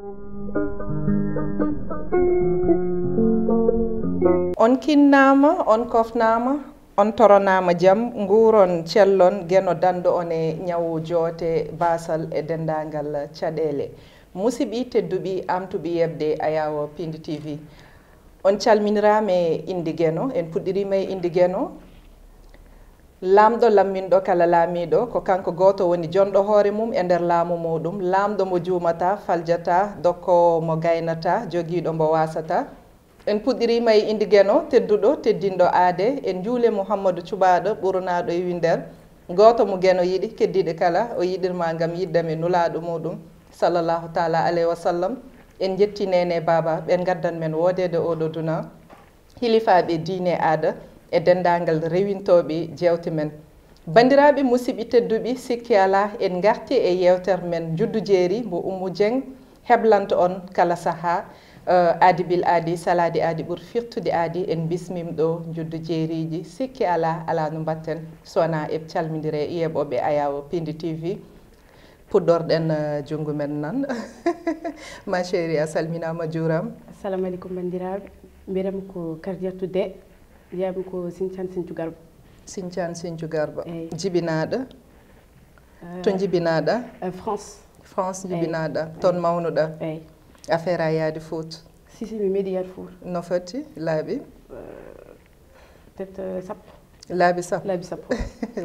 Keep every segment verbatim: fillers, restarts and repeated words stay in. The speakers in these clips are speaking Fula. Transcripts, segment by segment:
On kinnaama, on kofnaama, on toronaama jam, nguuron, cellon, Geno danndo on e ñawu joote, baasal e denndaangal caɗeele. Musidɓe tedduɓe, amtuɓe yeɓde Ayaawo Pindi T V. On calminiraama e innde Geno, en puɗɗiriima e innde Geno. Laamɗo lamminɗo kala laamiiɗo, ko kanko gooto woni jonɗo hoore mum e nder laamu muuɗum, laamɗo mo juumataa, faljataa, dokkoowo mo gaynataa, jogiiɗo mbo waasataa. En puɗɗiriima e innde Geno, tedduɗo, teddinɗo aade, en njuule Muhammadu Cuɓaaɗo, ɓurnaaɗo e winndere. Gooto mo Geno yiɗi, keddiiɗo kala, o yiɗirma ngam yiɗde mi nulaaɗo muuɗum, sallallahu taala alayhi wa sallam. En njetti neene e baaba, ɓe ngaddan men woodeede oo ɗoo duna. Hilifaaɓe diine, aada e denndaangal rewintooɓe jeewte men. Banndiraaɓe, musidɓe tedduɓe, sikki alaa en ngarti e yeewtere men Njuddu Jeeri mbo Ummu Jeŋ heblanta on kala sahaa. Eh, aadi bil aadi, salaade aadi ɓuri firtude aadi, en bismiima ɗo Njuddu Jeeriiji. Sikki alaa, alaa no mbaɗten so wonaa eɓe calmindire yeeɓooɓe Ayaawo Pindi T V. Puɗɗorɗen, eh, junngo men nan. Ma chérie, a salminaama, juuraama. Assalamu aleykum, banndiraaɓe. Mbiyam ko Kardiatou De, mbiyam ko Sinthiane Sinthiou Garba. Sinthiane Sinthiou Garba. Eey. Jibinaaɗo? Eh, to jibinaaɗa? Eh, France. France. Eey. Jibinaaɗa? Toon mawnuɗa? Eey. Affaire a yaadi Fuuta? Si, si, mi meeɗi yaade Fuuta. No foti laabi? Eh, peut-être, euh, sappo. Laabi sappo? Laabi sappo.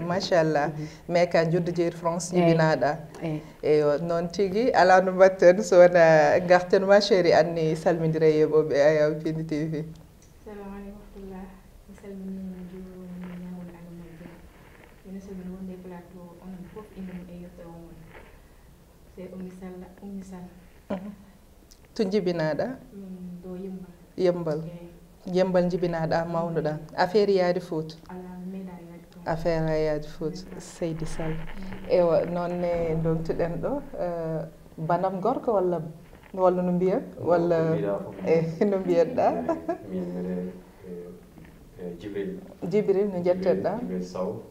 Machallah. Mhm. Mais ka Njuddu Jeeri France, eey, jibinaaɗa. Eey. Eyyo, noon tigi, alaa no mbaɗten so wonaa ngarten ma chérie Anni salmindira e yeeɓooɓe Ayaawo Pindi T V. Salamu aleykum wa rahmatullah. Mi salminiima, mi juuriima, mi ñaagol Allah moƴƴere. Miɗo salmina wonde e plateau, onon fof innde mon e yettoode mon. C'est Ummi Sall, Ummi Sall. Mhm. To jibinaaɗa? Min ɗo Yummbal. Yummbal. Eey. Yummbal jibinaaɗa, mawnuɗa. Affaire yaadi Fuuta? Alaa, mi meeɗaa yaade toon. Affaire a yaadi Fuuta. Meeɗaa. Seydi Sall. Mm. Eywa, noon ne ndontuɗen ɗo, eh, banam gorko walla, walla no mbiyen? Walla, ko mbiɗa fof. Eh, no mbiyen ɗa? Min, min, eh, eh, Jibril. Jibril, no njetteɗa? Jibril Sow.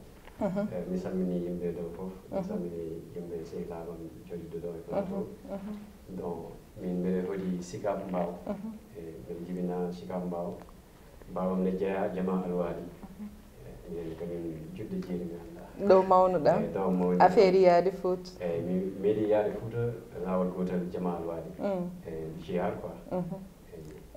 Mhm. Eh, mi salmini yimɓe ɗo fof. Mi, mhm, salmini yimɓe sehilaaɓe am jooɗiiɓe ɗo e plateau. Mhm, mhm. Donc, min mbeɗa hoɗi Sicap Mbao. Mhm. Eh, mbeɗa jibina Sicap Mbao. Baawam ne jeyaa Jamaa Alwaali. Mhm. Eh, minen ko min Njuddu Jeeri mi anndaa. Ɗo mawnuɗa? Eh, ɗo mawni. Affaire yaade Fuuta? Eh, mi meeɗi yaade Fuuta, laawol gootal Jamaa Alwaali. Mm. Eh, ziyaar quoi. Mhm.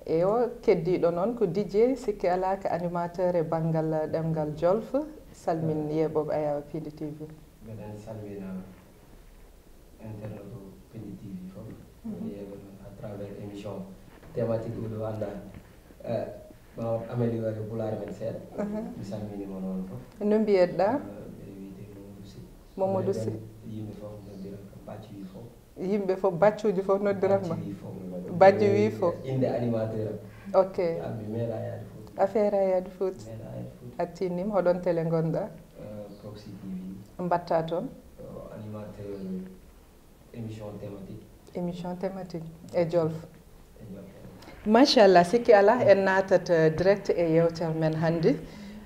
Eyyo, keddiiɗo noon ko D J, sikki alaa ko animateur e banngal ɗemngal Jolf. Salmin yeeɓooɓe Ayaawo Pindi T V. Mbeɗen salmina internet o Pindi T V fof. Mhm. Woni yeeɓe men à travers émission thématique oɗo annda, eh, ma améliorer pulaar men seeɗa. Mhm. Mi salmini mo noon fof. No mbiyetɗa? Eh, ɓe wiyde Mamadou Sy. Mamadou Sy. Yimɓe fof noddira kam bacci wi fof. Yimɓe fof, baccuuji fof noddirat ma? Bacci wi fof. Bacci wi fof. Innde animateur am. Ok. An mi meeɗa yaade Fuuta. Affaire a yaade Fuuta. Meeɗa yaade Fuuta. A tinnima, hoɗon télé ngonɗa? Euh, Proxy T V. Mbatta toon? Euh, animateur émission thématique. Émission thématique e Jolf. E Jolf. Machallah, sikki alaa, en naatat, eh, direct e yeewtere men hannde.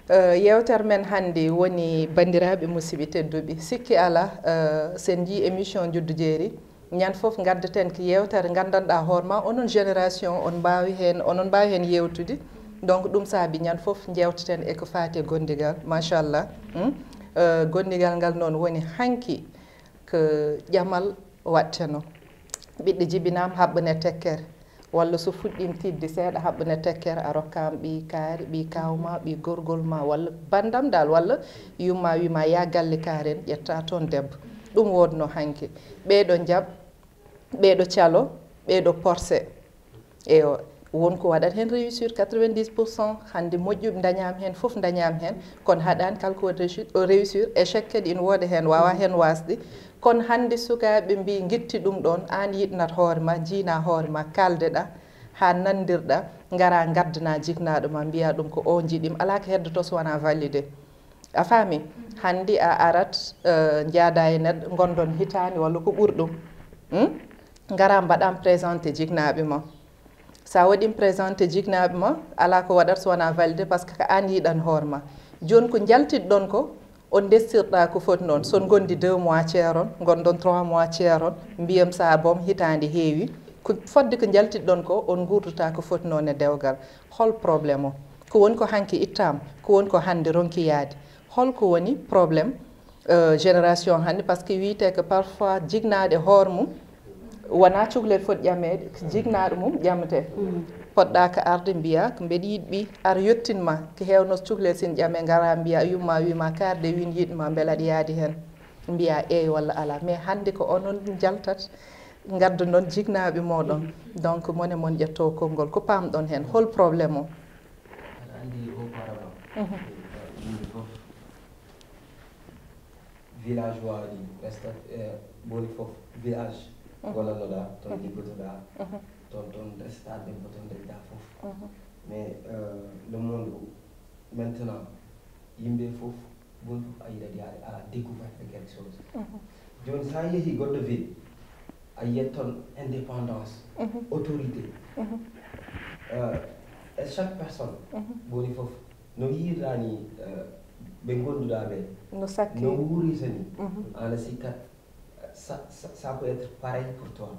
Eh, yeewtere men hannde woni, banndiraaɓe musidɓe tedduɓe, sikki alaa, eh, sen njii émission Njuddu Jeeri, ñande fof ngaddaten ko yeewtere nganndanɗaa hoore ma, onon génération, on mbaawi heen, onon mbaawi heen yeewtude. Donc, ɗum saabi ñande fof njeewteten e ko faati e gondigal, machallah. Hmm? Eh, gondigal ngal noon woni hanki ko ƴamal waɗteno. Ɓiɗɗo jibinaama, haɓɓane tekkere. Walla so fuɗɗiima tiiɗde seeɗa, haɓɓane tekkere, a rokkaama ɓii kaari, ɓii kaaw ma, ɓii gorgol ma, walla banndam dal, walla yumma wiima, "Yaa galle kaari en, ƴetta toon debbo." Ɗum woodnoo hanki. Ɓeeɗo njaɓ, ɓeeɗo calo, ɓeeɗo porse. Eyo, won ko waɗat heen réussir quatre-vingt-dix pour cent. Hannde moƴƴuɓe ndañaama heen, fof ndañaama heen. Kono haɗaani kala ko waɗi réussi-, réussir, échec kadi ina wooda heen, waawa heen waasde. Kono hannde sukaaɓe mbii ngitti ɗum ɗoon, aan yiɗnat hoore ma, jiina hoore ma, kaaldeɗa, haa nanndirɗa, ngara ngaddana jiknaaɗo ma, mbiya ɗum ko o njiɗim, alaa ko heddoto so wonaa validé. A faami? Hannde a arat, eh, njaada e neɗɗo, ngondon hitaande walla ko ɓuri ɗum. Hmm? Ngara mbaɗam présenté jiknaaɓe ma. Sa waɗiima présenté jiknaaɓe ma, alaa ko waɗat so wonaa validé, parce que ko aan yiɗan hoore ma. Jooni ko njaltitɗon ko, on ndestirɗa ko foti noon. So on ngondi deux mois ceeron, ngondon trois mois ceeron, mbiyam sa boom hitaande heewi, Ko fodde ko njaltitɗon ko, on nguurdataa ko fotnoo ne dewgal. Hol problème o? Ko woni ko hanki ittaama, ko woni ko hannde ronki yaade. Hol ko woni problème, euh, génération hannde? Parce que wiyetee ko parfois jignaaɗo hoore mum, wonaa cukalel foti ƴameede, ko jignaaɗo mum ƴamete. Poɗɗaa ko arde mbiyaa, ko mbeɗa yiɗi ɓiy, ar yettin ma, ko heewno cukalel sin ƴamee, ngara mbiyaa, yumma wii ma, kaari de wiin yiɗi ma, mbela aɗa yaadi heen? Mbiyaa eey walla alaa. Mais hannde ko onon njaltat, ngadda noon jignaaɓe mooɗon. Donc, mone mon ƴettoo konngol. Ko paamɗon heen? Hol problème o? Aɗa anndi auparavant, yimɓe fof, villageois ji, resta, eh, woni fof village, gonannoɗaa, toon liggotoɗaa, toon, toon restaɗa debbo, toon dañɗa fof. Mais, euh, le monde maintenant, yimɓe fof, won fof a yiɗat yaade à la découverte de quelque chose. Jooni, so a yehi goɗɗo ville, a yiyat toon indépendance, autorité. Euh, et chaque personne, woni fof, no yiirɗa ni, euh, ɓe gonduɗa ɓe, no sakkiri, no wuurita ni, an a sikkat, ça, ça, ça peut être pareil pour toi.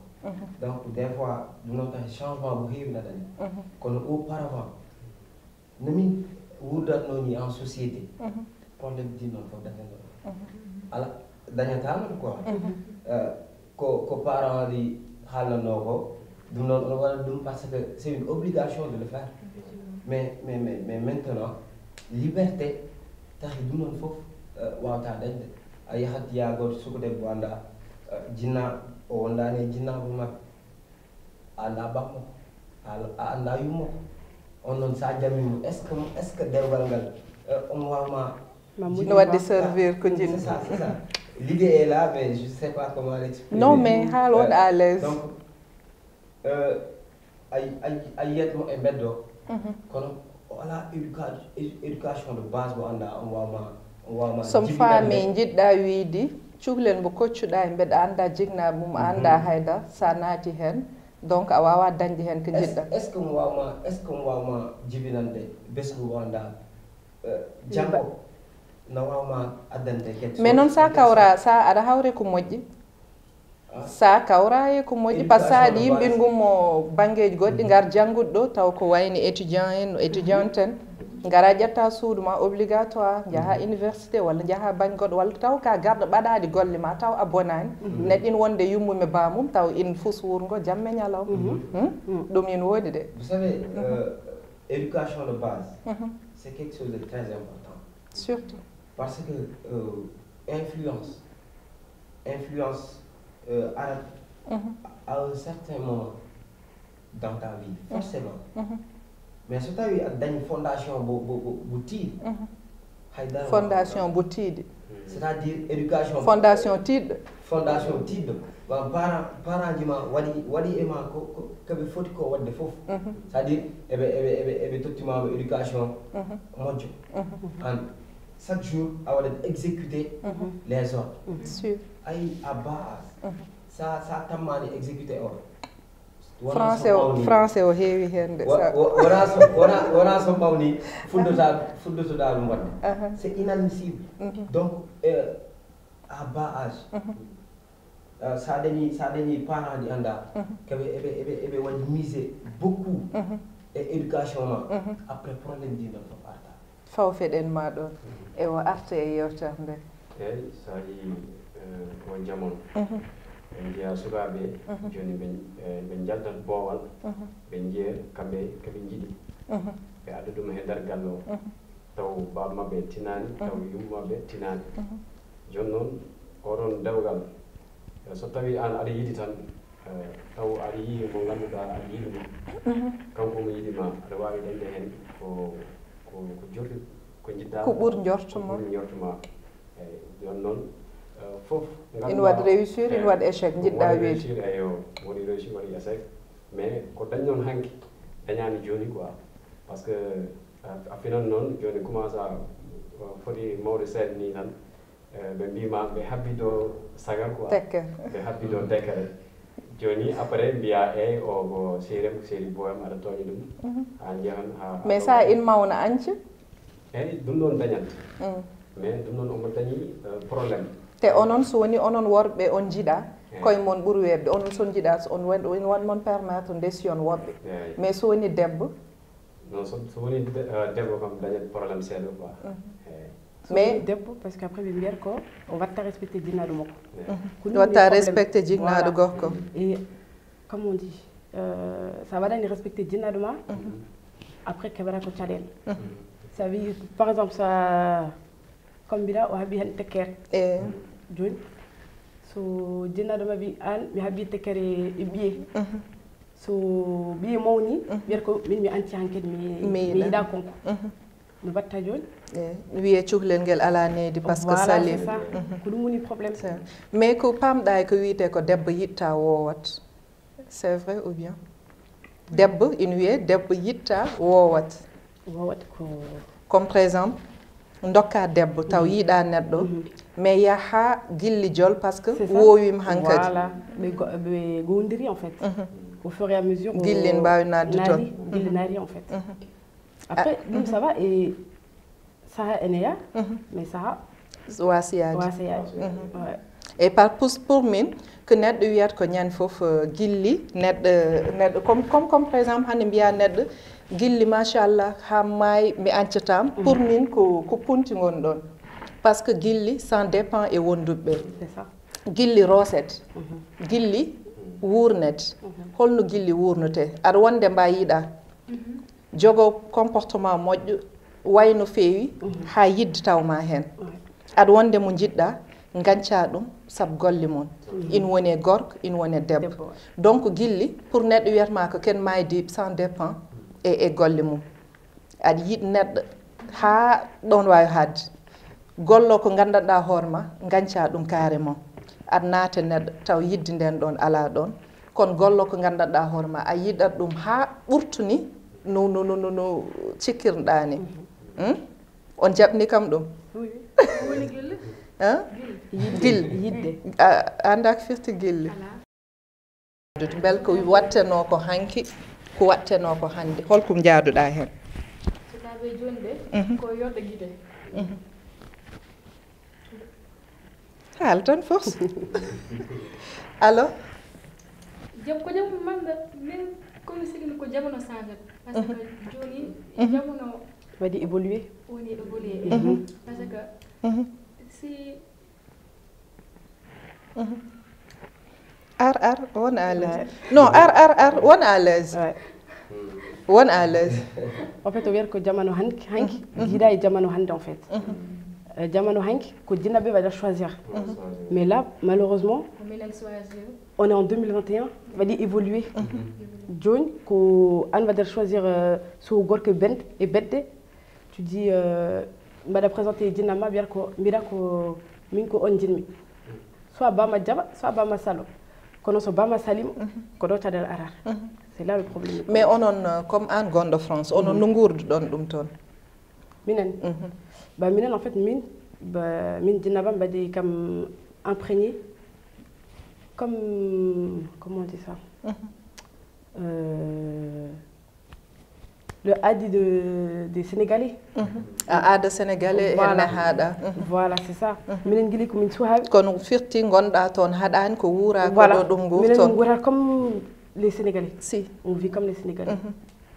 Donc, des fois, ɗum noon tawi changement mo heewi na dañi. Kono auparavant, no min wuurdatnoo ni en société, problème din noon fof dañatno. Ala, dañataa noon quoi. Euh, ko, ko parent ɗi haalannoo ko, ɗum noon ono waɗa ɗum parce que c'est une obligation de le faire. Mais, mais, mais, mais maintenant, liberté tahi ɗum noon fof, euh, wawata dañde. A yahat yaa gooto suka debbo annda, euh, jinna, o wondaani e jinnaaɓe maɓɓe. A annda bammo, a, a annda yummo. On noon, sa jammimo, est-ce que, est-ce que dewgal ngal, euh, on wawma... No waɗde servir ko jiɗmi. C'est ça, c'est ça. L'idée est là, mais je sais pas comment l'exprimer. Non, mais haal on à l'aise. Donc, euh, a, a, a yiyat mo e mbeddo, kono o ala éduca-, édu-, éducation de base mo annda, on wawma, on wawma. Somi faami, jiɗɗa wiide cukalel mbo koccuɗa e mbedda, annda jignaaɓe mum, annda haydara, sa naati heen, donc a wawa dañde heen ko jiɗɗa. Est-ce que mo wawma, est-ce que mo wawma jibinande besngu mo annda, euh, janngo no wawma addande quelque chose? Mais noon sa kawra, sa aɗa hawre ko moƴƴi. Sa kawra e ko moƴƴi, par ce que sa aɗa yimɓingu mo banngeeji goɗɗi, ngar janngude ɗo, taw ko wayni étudiant en, étudiante en, ngara ƴetta suudu ma obligatoire, njaha université, walla njaha bannge goɗɗo, walla taw ka garɗo ɓaɗaɗi golle ma, taw a bonaani, neɗɗo ina wonde yummum e bamum, taw ina fus wurngo jamma e ñalawma. Hmm? Ɗum ina woodi de. Vous savez, euh, éducation de base, c'est quelque chose de très important. Surtout. Parce que, euh, influence, influence, euh, arat à un certain moment dans ta vie, forcément. Mais so tawi aɗa dañi fondation bo, bo, bo, bo tiiɗi, haydara. Fondation bo tiiɗi. C'est-à-dire éducation. Fondation tiiɗɗo. Fondation tiiɗɗo. Bon, parent, parent ji ma waɗi, waɗi e ma ko, ko, ko ɓe foti ko waɗde fof. C'est-à-dire eɓe, eɓe, eɓe, eɓe totti ma éducation moƴƴo. An, chaque jour, a waɗat exécuter les ordres. Sûr. Ay, a bas âge. Sa, sa tammani exécuter ordre. Français o, français o heewi heen de. Wona so, wona, wona so mawni, fuddotoɗa, fuddotoɗa ɗum waɗde. C'est inadmissible. Donc, euh, à bas âge, euh, sa dañi, sa dañi parent ɗi annda, eɓe, eɓe, eɓe, eɓe waɗi mise beaucoup e éducation ma. Après, problème ɗin ɗon fof arta. Fawfeɗen ma ɗon. E o arta e yewtere nde. Eeyi, so a yii, eh, o jamon, en njiya sukaaɓe jooni ɓe, eh, ɓe njaltat boowal, ɓe njiya kamɓe ko ɓe njiɗi. Ɓe adda ɗum he nder galle o. Taw baaba maɓɓe tinaani, taw yumma maɓɓe tinaani. Jooni noon, oɗon dewgal, eh, so tawi aan aɗa yiɗi tan, eh, taw aɗa yiɗi mo ngannduɗaa aɗa yiɗi mo. Kanko mo yiɗi ma, aɗa waawi dañde heen ko, ko, ko jurri, ko njiɗɗa. Ko ɓur njorto ma. Ko ɓur njorto ma. Eeyi, jooni noon, eh, fof ina waɗi réussir, ina waɗi échec, njiɗɗa wiide. Waɗi réussir, eeyo, waɗi réussir, waɗi échec. Mais ko dañnoon hanki, dañaani jooni quoi. Parce que a, a finan noon, jooni commence a, a foti mawde seeɗa ni tan. Eh, ɓe mbii ma ɓe habbi ɗo sagar quoi. Tekkere. Ɓe habbi ɗo tekkere. Jooni, après, mbiya, "Eey, o ko seeri am, ko seeri boy am, aɗa tooñi ɗum." Haa njahan, haa, mais haa sa in mawna añca? Eey, ɗum ɗoon dañat. Mais ɗum ɗoon omo dañi, eh, problème. Te onon, so woni onon worɓe, on njiɗa, Koye mon ɓuri weeɓde. Onon so on njiɗaa, so on wan-, on wan mon permettre ndesi on woɓɓe. Mais so woni debbo? Non, so, so woni de-, eh, debbo kam dañat problème seeɗa quoi. Mais debbo, parce que après ɓe mbiyata ko o watta respecté jinnaɗo makko. Watta respecté jinnaɗo gorko. Et comme on dit, euh, sa waɗani respecté jinnaɗo ma, après keɓata ko caɗele. Ça veut dire, par exemple, sa comme mbiɗa o haɓi hen tekkere. Joni so jinnaɗo ma wi an mi haɓi tekkere e ɓiye. So ɓiye mawni, wiyata ko min mi anti hankkadi mi yiɗa konko. No watta joni? Wiye cuhlel ngel ala needi parce que sali. Ko ɗum woni problème. Mais ko pamɗa e ko wiyete ko debbo yiɗta wowat? C'est vrai ou bien? Debbo ina wiyee debbo yiɗta wowat. Wowat ko comme par exemple dokka debbo taw yiɗa neɗɗo, mais yaha gilli jol parce que wowima hankadi. Voilà, ɓe go- ɓe gowdiri en fait. Au fur et à mesure gilli ne mbawi nadde toon. Gilli naari en fait. Après ɗum ça va et saha ene yaa, mais saha wasiyaji. Wasiyaji. Et par pour, pour min que neɗɗo wiyata ko ñande fof gilli neɗɗo neɗɗo comme comme comme par exemple hande mbiya neɗɗo gilli machallah ha maayi mi ancatama. Pour min ko ko punti ngoni ɗon. Parce que gilli ça dépend e wonduɓe ɓe. Gilli rosete, gilli wurnete. Holno gilli wurnete? Aɗa wonde mba yiɗa jogo comportement moƴƴo, way no feewi, haa yidde taw ma heen. Aɗa wonde mo njiɗɗa, ngañca ɗum sabu golle mon. Ina woni e gorko, ina woni e debbo. Donc gilli, pour neɗɗo wiyata ma ko ken maaydiiɓe, ça dépend e e golle mum. Aɗa yiɗi neɗɗo haa ɗoon waawi haɗde. Gollo ko nganndanɗaa hoore ma, ngañca ɗum carrément. Aɗa naata neɗɗo taw yidde nden ɗoon alaa ɗoon. Kono gollo ko nganndanɗaa hoore ma, a yiɗat ɗum haa ɓurtuni no no no no no cikkirɗaa ni. Hmm? On jaɓni kam ɗum? Hein? Gilli. Yidde. A anndaa ko firti gilli? Mbel ko wattenoo ko hanki, ko wattenoo ko hannde, holko njaaduɗaa heen? Sukaaɓe jooni ɓe ko yoɗɗo gite. Haala tan fof. Allo? Jam ko jam manda min komi sikini ko jamono sangat parce que joni jamono waɗi évolué. Woni évolué parce que si Ar ar won à l'aise. Non, ar ar ar won à l'aise. Won à l'aise. En fait o wiyata ko jamano hanki hanki jiiɗa e jamano hannde en fait. Jamano hanki ko jinnaɓe waɗa choisir. Mais là malheureusement on est en deux mille vingt et un, waɗi évolué. Joni ko an waɗata choisir so gorko e bedde e bedde. Tu dis mbaɗa présenté jinna ma mbiyata ko mbiyata ko min ko on jinmi. Soit bama jaɓa soit bama salo. Kono so bama salima ko ɗo caɗal arata. C'est là le problème. Mais onon comme an gonɗo France onon no ngurduɗon ɗum toon? Minen ba minen en fait min ba min jinna ba mbaɗi kam imprégné comme comment on dit ça. Euh, le aadi de, des Sénégalais. A aada sénégalais en ne haaɗa. Voilà c'est ça. Minen gili ko min suhaaɓe. Kono firti gonɗa toon haɗani ko wuura ko ɗo ɗum nguur toon. Minen nguura comme les Sénégalais. Si on vit comme les Sénégalais.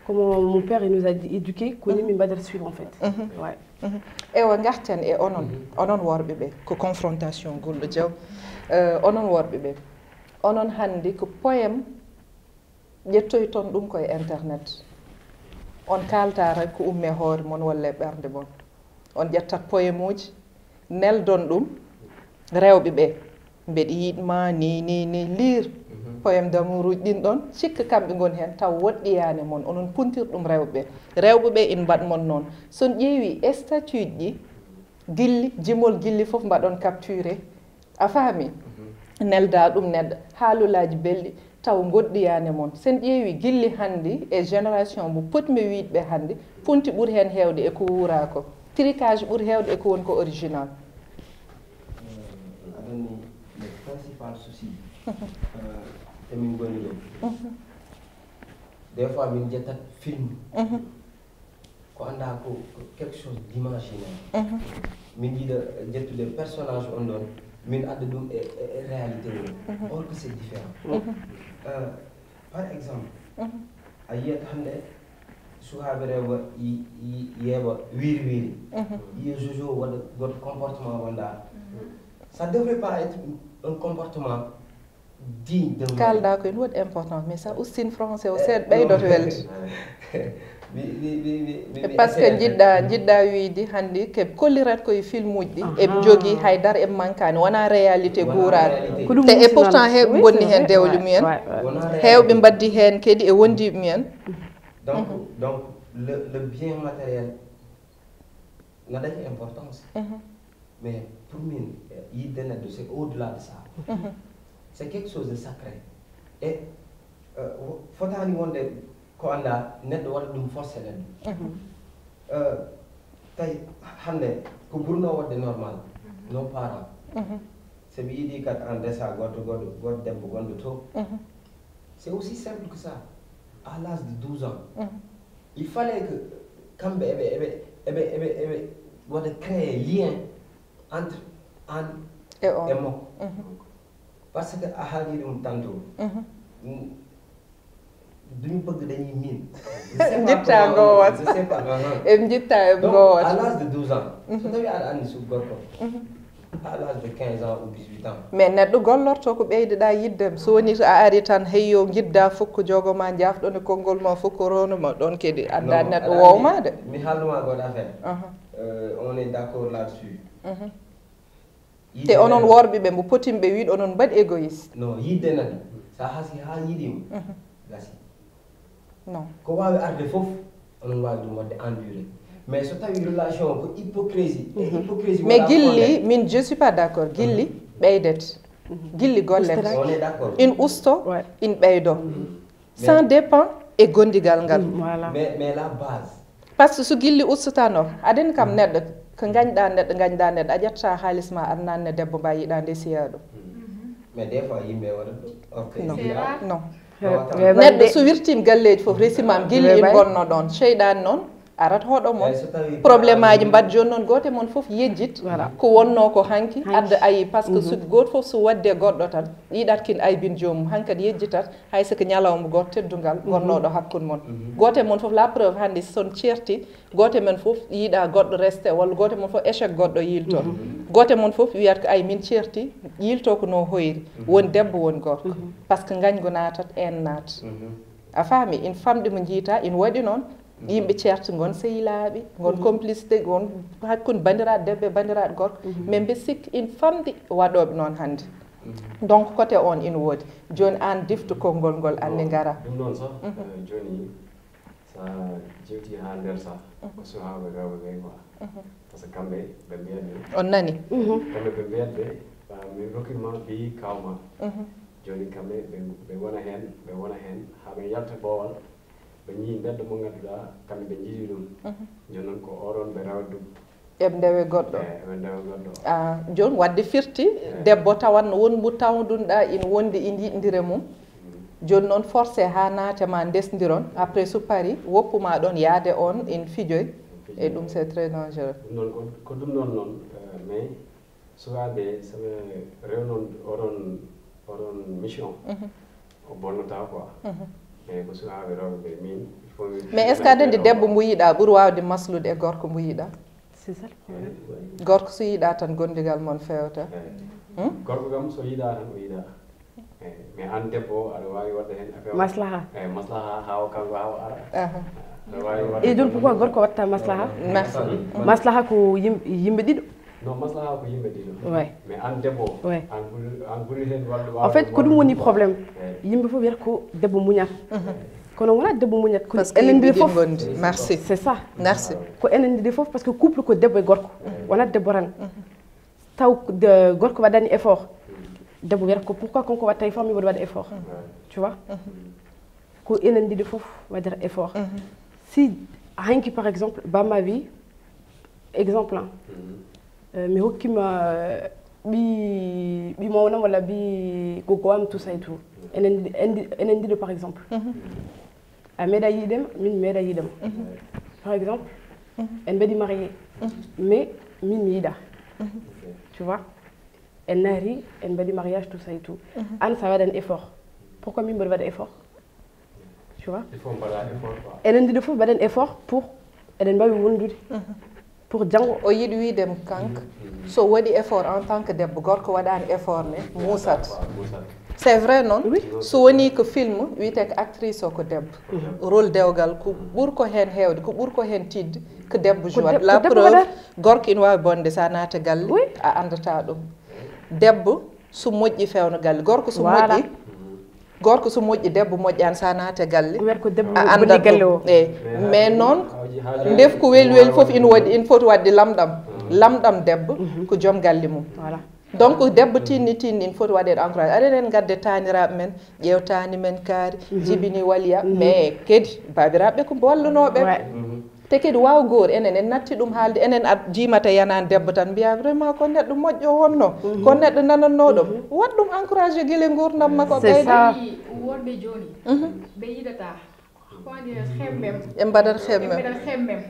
Comme mon père il nous a éduqués ko ni min mbaɗata suivre en fait. Ouais. Ewa garten e onon onon worɓe ɓe ko confrontation gulɗo jaw. Onon worɓe ɓe onon hannde ko poème ƴettoyton ɗum koye internet. On kaalta tan ko umme hoore mon walla e ɓernde mon. On ƴettat poyemuuji neldon ɗum rewɓe ɓe. Mbeɗa yiɗ ma ni ni ni lire poème d'amour uji ɗin ɗon cikka kamɓe ngoni heen taw woɗɗiyaani mon onon puntir ɗum rewɓe ɓe. Rewɓe ɓe ina mbaɗ mon noon. So on ƴeewi statut ji ɗi gilli jimol gilli fof mbaɗon capturé. A faami? Nelda ɗum neɗɗo haalulaaji belɗi taw ngoɗɗiyaani mon. So en ƴeewi gilli hannde e génération mo potmi wiide ɓe hannde, punti ɓuri heen heewde e ko wuuraa ko, tricage ɓuri heewde e ko woni ko original. Aɗa anndi le principal souci emin ngoni ɗo. Des fois min ƴettat film ko annda ko quelque chose d'imaginaire. Min yiɗa ƴettude personnage on ɗon Min adda ɗum e, e, e réalité o. Or que c'est différent. Euh, par exemple, a yiyat hannde sukaaɓe rewɓe yi- yi- yeeɓa wiiri wiiri, yiya jojo waɗa goɗɗo comportement wonda. Ça devrait pas être un comportement digne d'un mari. Kalɗa ko ene woodi importance, mais sa ustin français o seeɗa ɓeydoto welde. Mi- mi- mi- mi- mi- mi- Parce que essayé. Jiɗɗa jiɗɗa wiide hannde ke kollirat koye filmuji ɗi eɓe jogii, haydara eɓe mankaani, wona réalité Wona guuraɗo. Réalité. Ko ɗum Te et woni pourtant sinaa- heewɓe oui, mbonni c'est heen vrai. dewle mumen. Ouais, ouais. Wona réalité. Heewɓe mbaddi heen kadi e wondiiɓe mumen. Donc, donc le, le bien matériel na dañi importance. Mais pour min, yidde neɗɗo, c'est au-delà de ça. C'est quelque chose de sacré. Et euh, wo- fotaani wonde ko annda neɗɗo waɗa ɗum forcé neɗɗo. Euh, tawi hannde ko ɓurno waɗde normal, nos parents, so ɓe yiɗi kat an resa goɗɗo goɗɗo goɗɗo debbo gonɗo to. C'est aussi simple que ça. À l'âge de douze ans, il fallait que kamɓe eɓe eɓe eɓe eɓe eɓe waɗa créer lien entre an E on. E makko. Parce que a haali ɗum tantôt. Duñu bëgg, dañuy miin. Njitta ngowat. Eɓe njitta eɓe Donc, ngowat. À l'âge de douze ans, so tawi aɗa anndi suka gorko, à l'âge de quinze ans ou dix-huit ans. Mais neɗɗo gollorto ko ɓeydeɗa yiddem, so woni a ari tan heyyo gidda fof ko jogo ma, jafɗon e konngol ma fof ko rono ma, ɗon kadi adda Non, neɗɗo aɗa wowmade. Anndi, mi haalnuma goɗɗo affaire. Euh, on est d'accord là-dessus. Te onon worɓe ɓe mbo potimɓe wiide onon mbaɗi égoïste. Non, yidde nani, sa hasi ha yiɗima, gasi. Non. Ko wawi arde fof, onon wawi ɗum wadde enduré. Mais so tawi relation o ko hypocrisie e hypocrisie Mais wala gilli fondé. Min je suis pas d'accord, gilli ɓeydet, gilli golle. On est d'accord. Ina usto, Ouais. ina ɓeydo. Sans dépend e gondigal ngal. Voilà. Mais, mais la base. Parce que so gilli ustutano, aɗa anndi kam neɗɗo ko gañɗa neɗɗo gañɗa neɗɗo, a ƴetta haalis ma aɗa nanna debbo mba yiɗa nde siya ɗum. Mais des fois yimɓe waɗa ɗum. Ok. Non. Siya. Non. Wata. Mais Neɗɗo wadde- so wirtima galleji fof, resimam gilli Mais in bay- gonno ɗon, seyɗan noon arata hoɗo mon. Eh, so tawi Probléme aji mbaɗ joni noon, goote mon fof yejjit. Voilà. Ko wonno ko hanki Hanki. Adda ayi, parce que so gooto fof so wadde goɗɗo tan yiɗat kin aybin joomum, hankadi yejjitat. Hay so ko ñalawma gooto teddungal gonnoɗo hakkunde mon. Goote mon fof, la preuve, hannde son ceerti, goote men fof yiɗa goɗɗo reste, walla goote mon fof échec goɗɗo yilto. Goote mon fof wiyat ko ay min ceerti, yilto ko no hoyri, won debbo won gorko. Parce que ngañgu naatat en naat. A faami, in famɗi mo jiita in waɗi noon. Yimɓe ceerti ngon sehilaaɓe, ngon complicité, ngon hakkunde banndiraaɗo debbo e banndiraaɗo gorko. Mais mbe sikki in famɗi waɗooɓe noon hannde. Donc côté on ina woodi. Jooni aan diftu konngol ngol anndi ngara. Ɗum noon sax, eh, jooni sa jewti haa nder sax, ko suhaaɓe rewɓe ɓe quoi. Parce que kamɓe ɓe mbiyat ɓe. On nani? Kamɓe ɓe mbiyat ɓe, ah, min rokkima ɓiyi kawma. Jooni kamɓe ɓe, ɓe wona heen, ɓe wona heen, haa ɓe yalta boowal, ɓe njii neɗɗo mo ngannduɗaa kamɓe ɓe njiɗi ɗum. Jooni noon ko oɗon ɓe rewat ɗum. Eɓe ndewe goɗɗo. Eh, eɓe ndewa goɗɗo. Ah, jooni wadde firti, debbo tawan won mo tawdunɗa ina wondi ina yiɗndire mum. Jooni noon forcé haa naate ma ndesndiron, après so pari woppuma ɗon yaade on in fijoy. Et ɗum c'est très dangereux. Ɗum noon ko, ko ɗum noon noon, eh, mais sukaaɓe so ɓe rewnon oɗon, oɗon mission, o bonnata quoi. Mais ko sukaaɓe rewɓe ɓe min, il faut mi- Mais est-ce que aɗa anndi debbo mbo yiɗa ɓuri wawde maslude e gorko mbo yiɗa? C'est ça le problème. Gorko so yiɗa tan gondigal mon fewta. Eh, gorko kam so yiɗa tan o yiɗa. Eh, mais an debbo aɗa wawi wadde hen affaire. Maslaha. Eh, maslaha haa o kanko haa o ara. Aha. Aɗa wawi wadde Et donc ɗum. Pourquoi gorko watta maslaha? Merci. Maslaha ko yim- yimɓe ɗiɗo. Non, maslaha ko yimɓe ɗiɗo. Ouais. Mais an debbo, Ouais. an ɓuri, an ɓuri hen wadde. En fait, ko ɗum woni problème. Eh. Yimɓe fof wiyata ko debbo muñat. Kono wona debbo muñat, ko Parce que enen yimɓe ɗiɗo fof. Gondi. Merci. C'est ça. Merci. Ko enen ɗiɗo fof, parce que couple ko debbo e gorko. Wona debbo tan. Taw de- gorko waɗani effort. Debbo wiyata ko pourquoi kanko watta effort, mi mboɗo waɗa effort. Tu vois? Ko enen ɗiɗo fof waɗata effort. Si hanki par exemple bamma wi exemple, hein, euh, mi hokkima, euh, ɓi ɓi mawnam walla ɓi gogo am, tout ça et tout. Enen ɗi- en ɗi- enen ɗiɗo par exemple. A meeɗa yiɗema, min meeɗa yiɗema. Par exemple, en mbaɗi marié, mais min mi yiɗa. Tu vois? En nahri, en mbaɗi mariage, tout ça et tout. An sa waɗan effort. Pourquoi min mbaɗi waɗa effort? Tu vois? Il faut mbaɗa effort quoi. Enen ɗiɗo fof mbaɗen effort pour eɗen mbawi wondude. Pour janngo. O yiɗi wiide kanko so waɗi effort en tant que debbo, gorko waɗani effort ne muusat. C'est vrai noon. So woni ko film wiyete ko actrice o ko debbo, rôle dewgal ko ɓuri ko heen heewde, ko ɓuri ko heen tiiɗde ko debbo jouat. La preuve, gorko ina waawi bonde sa naata galle a anndata ɗum. Debbo so moƴƴi fewna galle, gorko so moƴƴi gorko so moƴƴi debbo moƴƴani sa naate galle a anndat ɗum. Eyi. Mais noon ndef ko weli weli fof ina waɗi, ina foti waɗde lamɗam. Lamɗam debbo ko joom galle mum. Donc debbo tinni tinni ina foti waɗeede encouragé. Aɗa enen gadde taaniraaɓe men ƴeewtaani men kaari, jibini waliya, mais kadi baabiraaɓe ko wallunooɓe. Te kadi waaw goor enen en natti ɗum haalde, enen a jimata yanani debbo tan mbiya vraiment ko neɗɗo moƴƴo wonno, ko neɗɗo nanannooɗo. Waɗ ɗum encouragé gila ngurdam makko ɓeyda. Worɓe jooni ɓe yiɗata, comment dire, xemmem. Ɓe mbaɗat xemmem.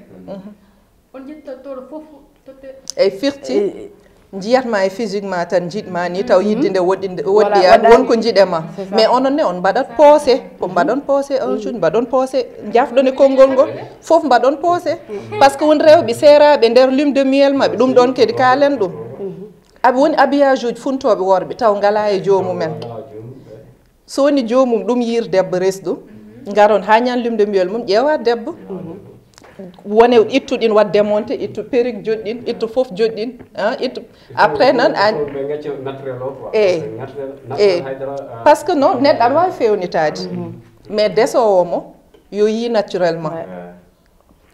On ƴetta toɗo fof totte. Eyi firti. Njiyat ma e physique ma tan jiɗ ma ni taw yidde nde woɗɗi woɗɗi an won ko jiɗe ma. Mais onon ne on mbaɗat poosé, ko mbaɗon poosé un jour mbaɗon poosé, jafɗon e konngol ngol. Fof mbaɗon poosé. Par ce que won rewɓe seeraaɓe nder lune de miel maɓɓe ɗum ɗon kadi kaalen ɗum. Aɓe woni habillage uji funtooɓe worɓe taw ngala e joomumen. So woni joomum ɗum yiir debbo resɗo, ngaron haa ñan limde mbiyol mum ƴeewa debbo. Wone ittu ɗin waɗ démonté, ittu perruque joɗɗin, ittu fof joɗɗin, ah, ittu après nan an. Eyi. Eyi. Par ce que non neɗɗo aɗa waawi fewnitaade. Mais desoowo mo yo yii naturellement.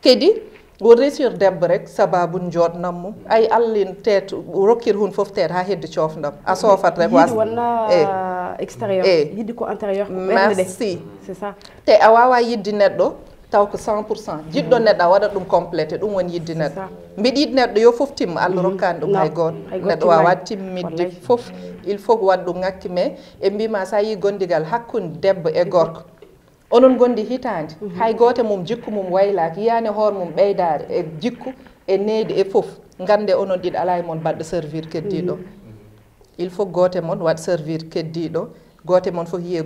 Kadi won resir debbo rek sababu jooɗnam mum. Ay Allah en teet rokkir hun fof teet haa heddi coofndam a soofat rek was. Yiɗi wonna extérieur. Yiɗi ko intérieur ko ɓernde ɗe. Merci. C'est ça. Te a wawa yidde neɗɗo taw ko cent pour cent jiɗɗo neɗɗo a waɗat ɗum complété ɗum woni yidde neɗɗo. Mbiɗa yiɗi neɗɗo yo fof timma Allah rokkani ɗum hay gooto. Neɗɗo wawa timmidde fof. Il faut ko waɗ ɗum ŋakki mais ɓe mbima sa yi gondigal hakkunde debbo e gorko. Onon ngondi hitaande hay gooto e mum jikku mum waylaaki yiyaani e hoore mum ɓeydaare e jikku e needi e fof. Ngannde onon ɗiɗo alaa e mon baɗɗo servir keddiiɗo. Il faut gooto e mon waɗ servir keddiiɗo. Gooto e mon fof yiye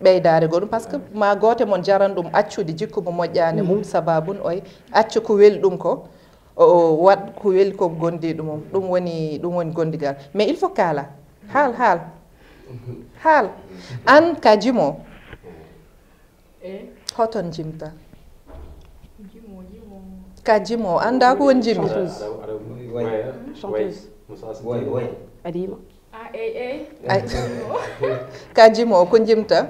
ɓeydaare goɗɗum par ce que ma gooto e mon jaran ɗum accude jikku mo moƴƴaani mum sababun oy acca ko weli ɗum ko o waɗ ko weli ko gondiiɗo mum. Ɗum woni ɗum woni gondigal mais il faut kaala. Haal haal. Haal. Aan ka jimo. Hoton jimta? Ka jimo annda ko won jimi? Ka jimo ko jimta?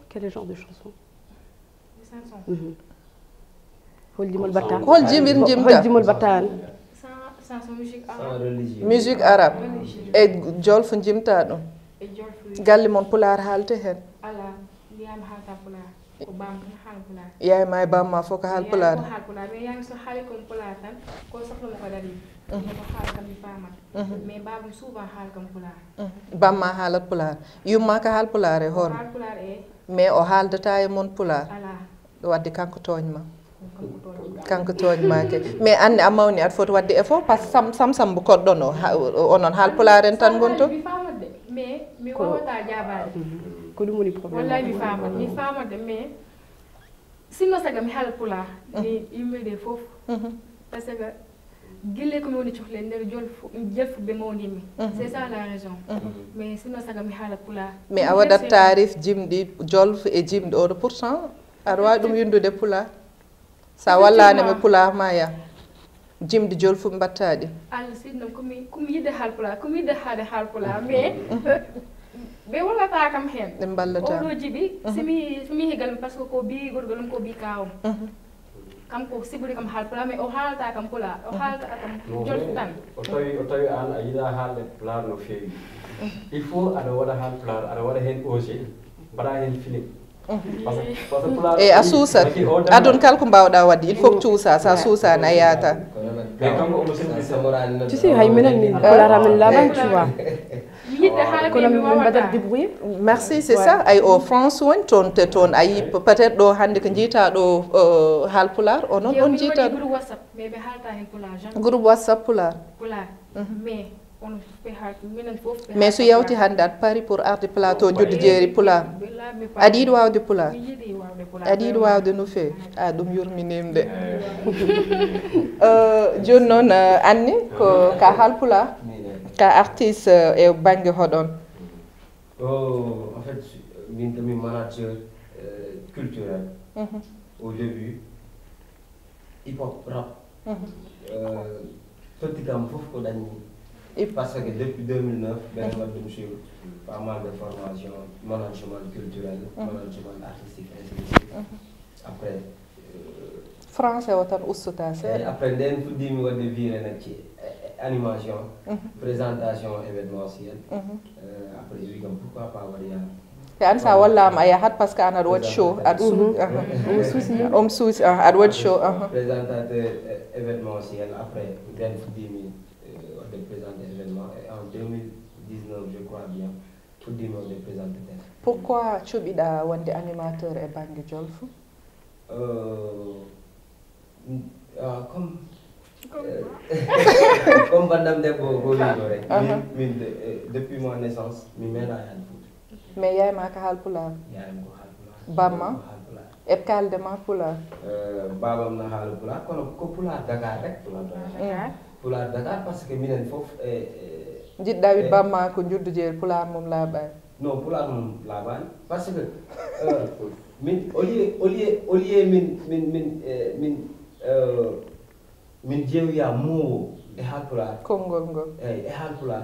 Quel genre de chanson? Hol jimol batta? Hol jimir jimta? Hol jimol batta? An musique arabe e jolfo jimta ɗum? Galle mon pulaar haalte heen? Yaay ma e bamma fof ko haal pulaar? Yaay ko haal pulaar mais yaay so haali kon pulaar tan ko sohla mo ko dari ko haala kam mi faamat mais babam souvent haala kam pulaar. Bamma haalat pulaar? Yumma ko haal pulaar e hoorma? Haal pulaar e mais o haaldata e mon pulaar? Ala. Wadde kanko tooñ ma. Kanko tooñ ma ke mais anne a mawni aɗa foti wadde effort par ce que sam sam sambo koɗɗon o onon haal pulaar en tan ngonton? Mais mi wawata jaabade. Ko ɗum woni problème? Wallahi mi faamat mi faamat de mais sinno saga mi haala pulaar ni yimɓe de fof. Par ce que gille ko mi woni cohlen nder jolfu jolfuɓe mawnimi. C'est ça la raison. Mais sinno saga mi haala pulaar. Mais a waɗat taarif jimɗi jolf e jimɗi oɗo pourtant aɗa wawi ɗum windude pulaar? Sa wallani mi pulaar ma ya. Jimdi jolfu mbattaɗi? Allah sidno komi komi yidde haal pulaar komi yidde haade haal pulaar mais ɓe wallata kam heen. Ɓe mballata. Oɗo jiɓi somi somi yehi galmi par ce que ko bi gorgolum ko bi kawam. Kam ko sibori kam haal pulaar mais o haalata kam pulaar o haalata kam jolfu tan. O tawi o tawi an a yiɗa haalde pulaar no feewi. Il faut aɗa waɗa haal pulaar aɗa waɗa heen osé mbaɗa heen filim. E a suusat adun kala ko mbawɗa wadde il faut que cuusa sa suusani a yaata. Tu sais hay minen min pulaar amin laban tu vois. Kono min mbaɗat débrouillé. Merci c'est ça ay o France woni toon te toon ayi peut être ɗo hannde ko jiita ɗo haal pulaar onon on jiita. Groupe whatsapp pulaar. Mais on ɓe ha minen fof ɓe mais so yawti hannde aɗa pari pour arde plateau juddu jeeri pulaar? Aɗa yiɗi waawde pulaar? Aɗa yiɗi waawde no feewi? A ɗum yurminimde. Jooni noon, anni ko ka haalpulaar, ka artiste e bannge hoɗon? Oh, en fait, min ko mi manager culturel au début, hip hop, rap. Totti kam fof ko dañmi, parce que depuis deux mille neuf mbeɗa waɗi ɗum sur pas mal de formation, management culturel, management artistique, ainsi de suite. Après français o tan ustuta seeɗa. Après nden fuɗɗimi waɗde viré nag ci animation, présentation événementiel. Après wi kam pourquoi pas waɗa yaha. Te an sa wallaama a yahat parce que an aɗa waɗi show aɗa suuɗi. Omo suusi aɗa waɗi show. Présentateur événementiel. Après nden fuɗɗimi waɗde présenté événement et en deux mille dix-neuf je crois bien fuɗɗimi waɗde présentateur. Pourquoi cuɓiɗa wonde animateur e bannge jolfo? Comme comme banndam debbo ko wiigo rek, min min depuis ma naissance mi meeɗa yaade Fuuta. Mais yayma ko haalpulaar? Yayam ko haalpulaar. Bamma? Eɓe kaalde ma pulaar? Babam na haala pulaar kono ko pulaar Dakar rek. Pulaar Dakar parce que minen fof e jiɗɗa wide bamma ko juddu jeeri pulaar mum laaɓaani? Non, pulaar mum laaɓaani parce que min au lieu au lieu au lieu min min min min min jeewoya moowo e haalpulaar. Konngol ngol. Eyi, e haalpulaar.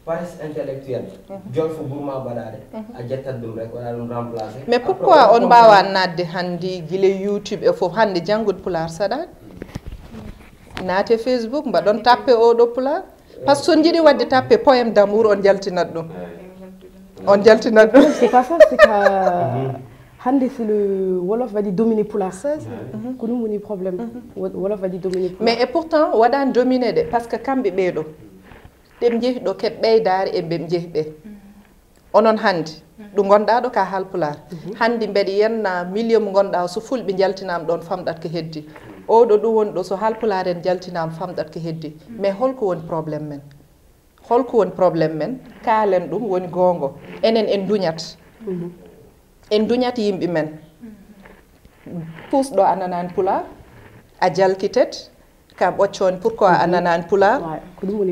Paresse intellectuelle. Jolfo ɓurma baɗaade. A ƴettat ɗum rek waɗa ɗum remplacé. Mais pourquoi on mbaawa naatde hannde gila YouTube e fof hannde janngude pulaar saɗaani? Naate Facebook mbaɗon tappe oɗo pulaar. Parce que so on njiɗi waɗde tappe poème d'amour on jaltinat ɗum. On jaltinat ɗum. C'est pas ça, c'est que hannde si le wolof waɗi dominé pulaar. Ko ɗum woni problème. Wolof waɗi dominé pulaar. Mais et pourtant waɗaani dominé de parce que kamɓe ɓeeɗo. Ɗe ɓe njehi ɗo keɓ ɓeydaare e ɓe ɓe njehi ɓe. Onon hannde ɗo ngonɗaa ɗo ka haalpulaar. Hannde mbeɗa yenna milieu mo ngonɗaa o so fulɓe njaltinaama ɗoon famɗat ko heddi. Oɗo ɗo woni ɗo so haalpulaar en njaltinaama famɗat ko heddi. Mais holko woni problème men? Holko woni problème men? Kaalen ɗum woni goongo. Enen en nduñat. En nduñat yimɓe men. Puusɗo a nanaani pulaar, a jalkitet, ka ɓoccooni pourquoi a nanaani pulaar?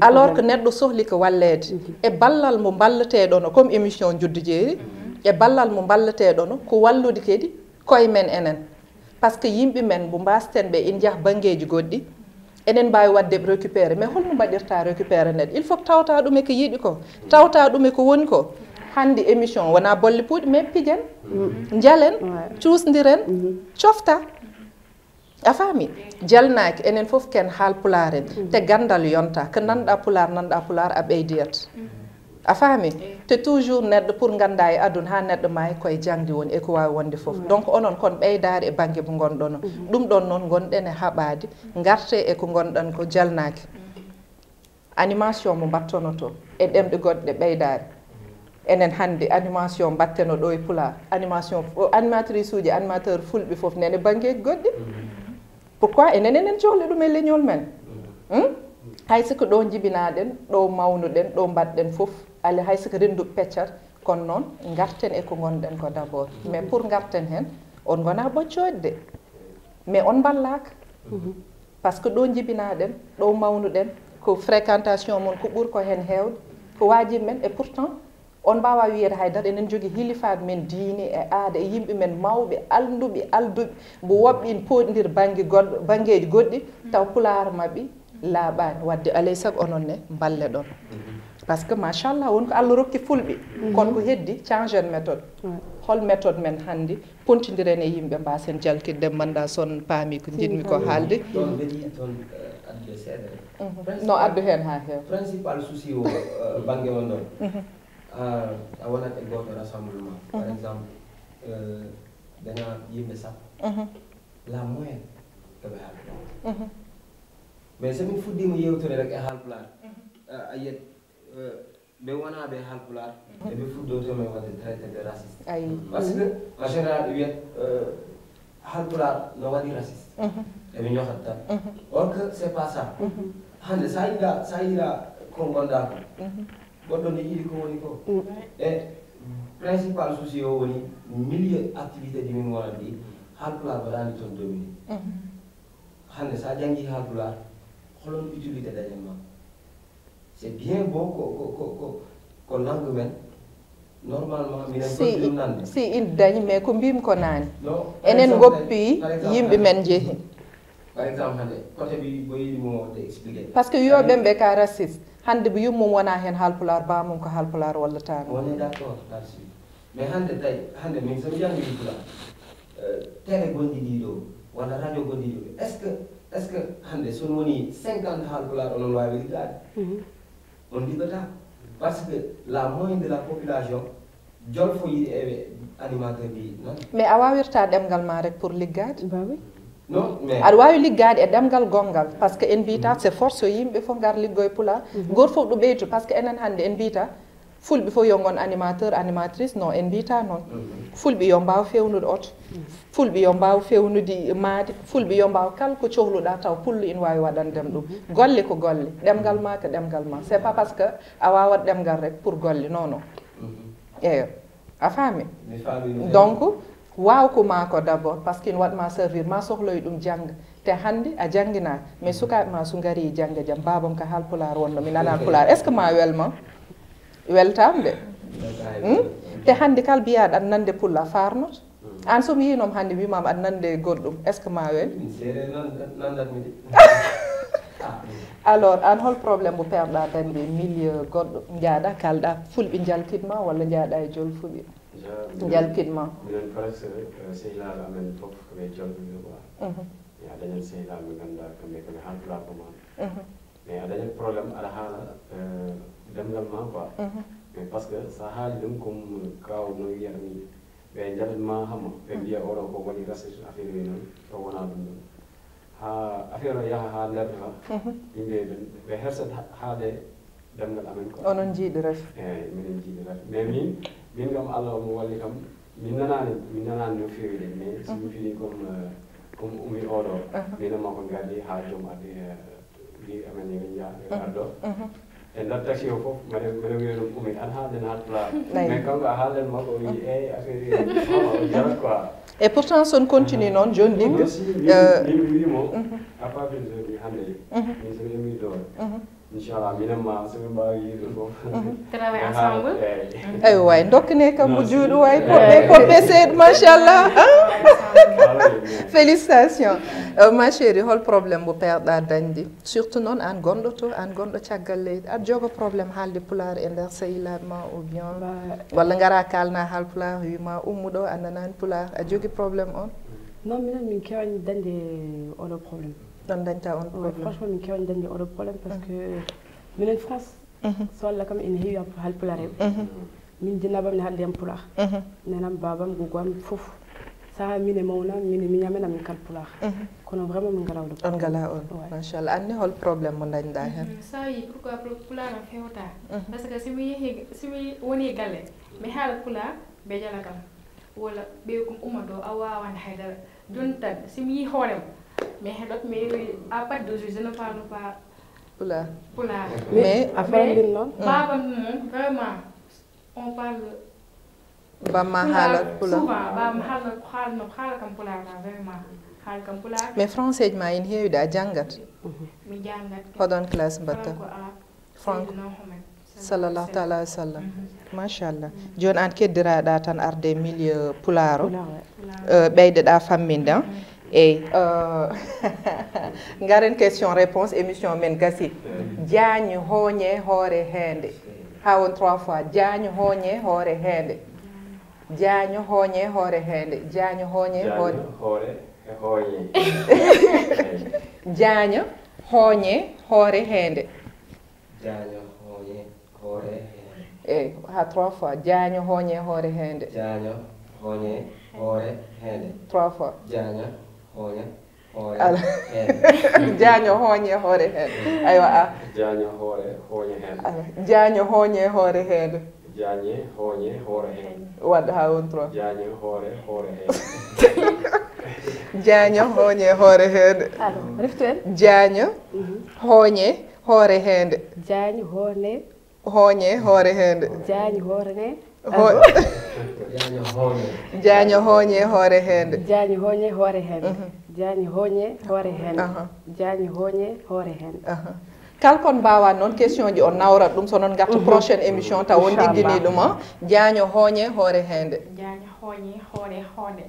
Alors que neɗɗo sohli ko walleede e ballal mo mballeteɗono comme émission juddu jeeri, e ballal mo mballeteɗono ko wallude kadi koye men enen. Parce que yimɓe men mbo mbasten ɓe ina njaha banngeeji goɗɗi, enen mbaawi waɗde ɓe récupéré, mais holno mbaɗirta récupéré neɗɗo? Il faut que tawta ɗum e ko yiɗi ko, tawta ɗum e ko woni ko. Hannde émission wonaa bolle puuɗi, mais pijen, njalen, cuusndiren, cofta. A faami? Jalnaaki, enen fof ken haalpulaar en, te ganndal yonta, ko nanɗa pulaar, nanɗa pulaar a ɓeydiyat. A faami? Te toujours neɗɗo pour ngannda e aduna haa neɗɗo maayi koye jaŋde woni e ko waawi wonde fof. Donc onon kon ɓeydaade e bannge mo ngonɗono. Ɗum ɗon noon ngonɗen e haɓaade, ngarte e ko ngonɗen ko jalnaaki. Animation mo mbattono to e ɗemɗe goɗɗe ɓeydaade. Enen hannde animation mbatteno ɗo e pulaar, animation animatrice uji animateur fulɓe fof nene banngeeji goɗɗi. Pourquoi enen enen cohli ɗum e leñol men? Hay siko ɗo jibinaɗen, ɗo mawnuɗen, ɗo mbaɗɗen fof, ali hay siko rennduɓe peccat, kono noon ngarten e ko ngonɗen ko d'abord. Mais pour ngarten heen, on ngona ɓoccooɗi de, mais on mballaaka. Parce que ɗo jibinaɗen, ɗo mawnuɗen, ko fréquentation mon ko ɓuri ko heen heewde, ko waajibi men, et pourtant on mbaawa wiyeede hay dara, enen njogii hilifaaɓe men diine e aada e yimɓe men mawɓe, alnduɓe, alduɓe, mbo woɓɓe ina pooɗndiri bannge goɗɗo, banngeeji goɗɗi, taw pulaar maɓɓe laaɓaani. Waɗde alay sago onon ne mballe ɗon. Parce que machallah won ko Allah rokki fulɓe, kono ko heddi change en méthode. Hol méthode men hannde pontidiren e yimɓe mbasen jalkitde manda son paami ko njiɗmi ko haalde. Ɗon mbeɗi toon addude seeɗa rek. No addu heen haa heewa. Principal souci o bannge on ɗon. A wonat e gooto rassemblement par exemple, ɓena yimɓe sappo, la moyenne koɓe haalpulaar. Mais so min fuɗɗima yewtude rek e haalpulaar, a yiyat ɓe wonaaɓe haalpulaar eɓe fuɗɗoto men waɗde traité de raciste. Parce que en général ɓe wiyat haalpulaar no waɗi raciste, eɓe ñohat tan. Or que c'est pas ça. Hannde, sa yiɗa, sa yiɗa ko ngonɗa ko, goɗɗo ne yiɗi ko woni ko. E principal souci o woni milieu activité ɗi min wonat ɗi, Haalpulaar waɗani toon dominé. Hannde, sa janngi Haalpulaar, holon utilité dañen ma? C'est bien beau ko, ko, ko, ko, ko langue men. Normalement, minen si poti ɗum nande. Si il dañi, mais ko mbimi ko nani. Non, par enen exemple, goppi par exemple, yimɓe men jeehi. Par exemple, hannde, côté bi, bo yiɗi mo de expliquer. Parce que yo ɓen ɓe ka raciste. Hannde bo yummum wona hen Haalpulaar, bamum ko Haalpulaar walla tami. On est d'accord là-dessus. Mais hannde tawi, hannde min somi janngi Pulaar, eh, télé gonɗi ɗi ɗo, walla radio gonɗi ɗi ɗo, est-ce que, est-ce que hannde so woni cinquante Haalpulaar onon waawi liggaade? On liggataa. Parce que la moyenne de la population, jolfo yiɗi ewe animateur ɗi nan. Mais a wawirta ɗemngal ma rek pour liggaade. Ba oui. Non, mais aɗa waawi liggaade e ɗemngal gonngal, parce que en mbiyata c'est force yo yimɓe fof ngar liggoye Pulaar. Gooto fof ɗo ɓeytu, parce que enen hannde en mbiyata Fulɓe fof yo ngon animateur, animatrice, non, en mbiyata noon. Fulɓe yo mbaaw fewnude oto. Fulɓe yo mbaaw fewnude maadi. Fulɓe yo mbaaw kala ko cohluɗa taw Pullo ina waawi waɗande ɗum. Golle ko golle. Ɗemngal ma ko ɗemngal ma. C'est pas parce que a waawat ɗemngal rek pour golle. Non, non. Eeyo. A faami? Mi faami, mi faami. Donc, waaw ko ma ko d'abord, parce que ina waɗ ma servir, ma sohloy ɗum jannga. Te hannde a jannginaaki, mais sukaaɓe ma so ngarii jannga jam, baabam ko Haalpulaar wonno, mi nanaani Pulaar. Est-ce que ma wel ma? Weltaama de. Hmm? Te hannde kala mbiyaɗo aɗa nande Pulaar, faarnoto. Aan so mi yiinoma hannde, wimama aɗa nande goɗɗum, est-ce que ma wel? Min seeɗa nan-, nandatmi de. Alors, aan hol problème mo peerɗa dañde e milieu goɗɗo? Njaaɗa, kalɗa, Fulɓe njalkit ma walla njaaɗa e Jolfuɓe? Ja, minen, njalkit ma. Minen presque, eh, sehilaaɓe amen fof ko ɓe Jolfuɓe quoi. Mhm. Ya, dañen sehilaaɓe ɓe ngannduɗaa kamɓe ko ɓe Haalpulaar ko ma. Mhm. Mais a dañat problème, aɗa haala, eh, ɗemngal ma quoi. Mhm. Mais parce que so a haali ɗum comme kaw no wiyata ni, ɓe njaɓat ma hamma, ɓe mbiya oɗo ko woni raciste affaire ni noon, to wona ɗum ɗon. Haa affaire o yaha haa nder tan, mhm, yimɓe ɓe, ɓe hersat ha-, haade ɗemngal amen quoi. Onon njiiɗi ref. Eeyi, minen njiiɗi ref. Mais min, min kam Allah omo walli kam, min nanaani, min nanaani no feewi de, mais so mi, mhm, fini comme, euh, comme Ummi oɗo, mhm, min e makko ngardi haa joom addi, euh, mbi amen yo min njah, yo, mhm, ardo. Mhm. E nder taxi o fof, mbeɗa, mbeɗa wiya ɗum Ummi, aɗa haalden Haalpulaar. Nayi. Mais kanko a haalden makko, o wi, mhm, eeyi, affaire yi, o jarat quoi. Et pourtant, so on continue, mhm, noon, jooni ɗigga. Mais si, min, euh, min mi wii mo, mhm, à partir de hannde, mhm, min so mi immii ɗo, mhm, inchallah, minen ma, so min mbaawi yiide fof. Mhm. Travail ensemble. Eeyi. Eeyi, waay, ndokkane kam mo juuɗe, waay, poɗɗe, poɗɗe seeɗa, machallah. Ah. Félicitations. Euh, ma chérie, hol problème mo peerɗa dañde? Surtout noon, aan gonɗo to, aan gonɗo caggal leydi, aɗa jogo problème haalde Pulaar e nder sehilaaɓe ma, ou bien, ba, walla ngara kaalna Haalpulaar, wima Ummu ɗo, a nanaani Pulaar, a jogi problème on? Non, minen min keewani dañde oɗo problème. Ɗon dañta on, ouais, problème? Franchement, min keewani dañde oɗo problème parce, mhm, que minen France, mhm, so Allah kam ene heewi Haalpulaar en. Mhm. Min jinnaɓam ne haaldi am Pulaar. Mhm. Nenam, babam, gogo am fof. Saha min e mawna, min e miñamen amin kal Pulaar. Mhm. Kono vraiment min ngala oɗo. On ngala on. Ouais. Machallah. Anni hol problème mo dañɗa hen? Mhm. Sa wi pourquoi Pul-, Pulaar am fewta? Mhm. Parce que si mi yehi, si mi woni galle, mi haala Pulaar, ɓe jala kam. Wala ɓe kum Umma ɗo, a wawan haydara. Jooni tan, si mi yi hoorem, mi heɗot, mi, à partir de aujourd'hui, je ne parle pas Pulaar. Pulaar. Mais, mais a falandin noon? Babam mum, vraiment, on parle Bamma Pulaar, haalat Pulaar. Souvent, bamma haala, haala, haala kam Pulaar, vraiment. Haala kam Pulaar. Mais français ma ina heewi de, a janngat? Mi janngat. Hoɗon classe mbaɗta? Franco arabe. Franco. Seydina Muhammad. Sallallahu taala wa sallam. Mhm. Machallah. Jooni aan keddiraɗa tan arde e milieu Pulaar o. Pulaar, ouais. Euh, ɓeydeɗa famminde, hein? Mhm. Eyi, euh, ngaren question réponse, émission men gasi. Jaaño hooñe hoore heende. Haa won trois fois. Jaaño hooñe hoore heende. Jaaño hooñe hoore heende. Jaaño hooñe hoore. Jaaño hoore e hooñe. Jaaño hooñe hoore heende. Jaaño hooñe hoore heende. Eyi, haa trois fois. Jaaño hooñe hoore heende. Jaaño hooñe hoore heende. Trois fois. Jaaño hooñe hoore heende. Jaaño hooñe hoore heende. Aywa, a. Jaaño hoore hooñe heende. Ala. Jaaño hooñe hoore heende. Jaañe, hooñe, hoore heen. Waɗ ha on trois. Jaañe, hoore, hoore heen. Jaaño hooñe hoore heende. Alors, reftu en. Jaaño hooñe hoore heende. Jaaño hoone. Hooñe hoore heende. Jaaño hoore ne. Ho- Jaaño, hooñe. Jaaño hooñe hoore heende. Jaaño hooñe hoore heen. Jaaño hooñe hoore heen. Aha. Jaaño hooñe hoore heen. Aha. Kala kon mbawa noon question ji on nawrat ɗum so noon ngarta prochaine émission taw on Inchallah. Ɗiggini ɗum o. Jaaño hooñe hoore heende. Jaaño hooñe hoore hoonde.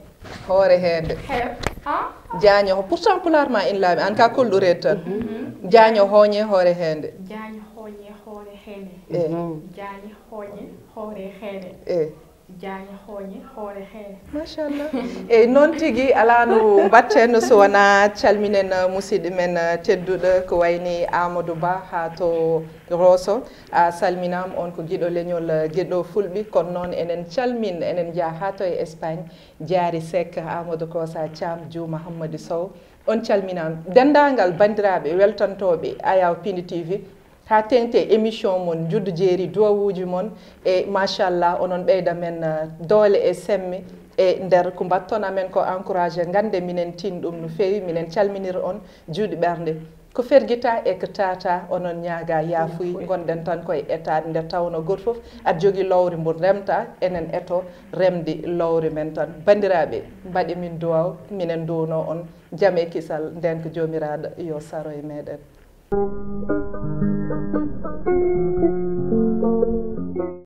Hoore heende. He, ah, Jaaño pourtant pulaar ma in laaɓi an ka kolɗureede tan. Jaaño hooñe hoore heende. jaaño hooñe hoore heene. E Jaaño hooñe hoore heene. E Jaaño hooñe hoore heene. Machallah. Eyyi noon tigi alaa no mbatten so wonaa calminen musidɗo men tedduɗo ko wayni Amadou Ba haa to Rosso. A salminaama, on ko giɗo leñol Geɗo Fulɓe, kono noon enen calmin, enen njaha haa to e Espagne, Jaari Seck, Amadou Kosa Thiam, Diouma Hammadi Sow. On calminaama. Denndaangal banndiraaɓe weltantooɓe Ayaw Pindi T V, haa teeŋti e émission mon Njuddu Jeeri, duwawuuji mon, e machallah onon ɓeyda men uh, doole e semme e nder ko mbatton amen ko encouragé. Ngannden minen tin ɗum no feewi, minen calminir on juuɗe ɓernde. Ko fergita e ko tata, onon ñaaga yaafuy, ngonɗen tan koye état nde tawno gooto fof aɗa jogii lowre mum remta, enen eto remde lowre men tan. Banndiraaɓe, mbaɗe min duwaw, minen nduwno on jam e kisal, nden ko Joomiraaɗo yo saro e meɗen.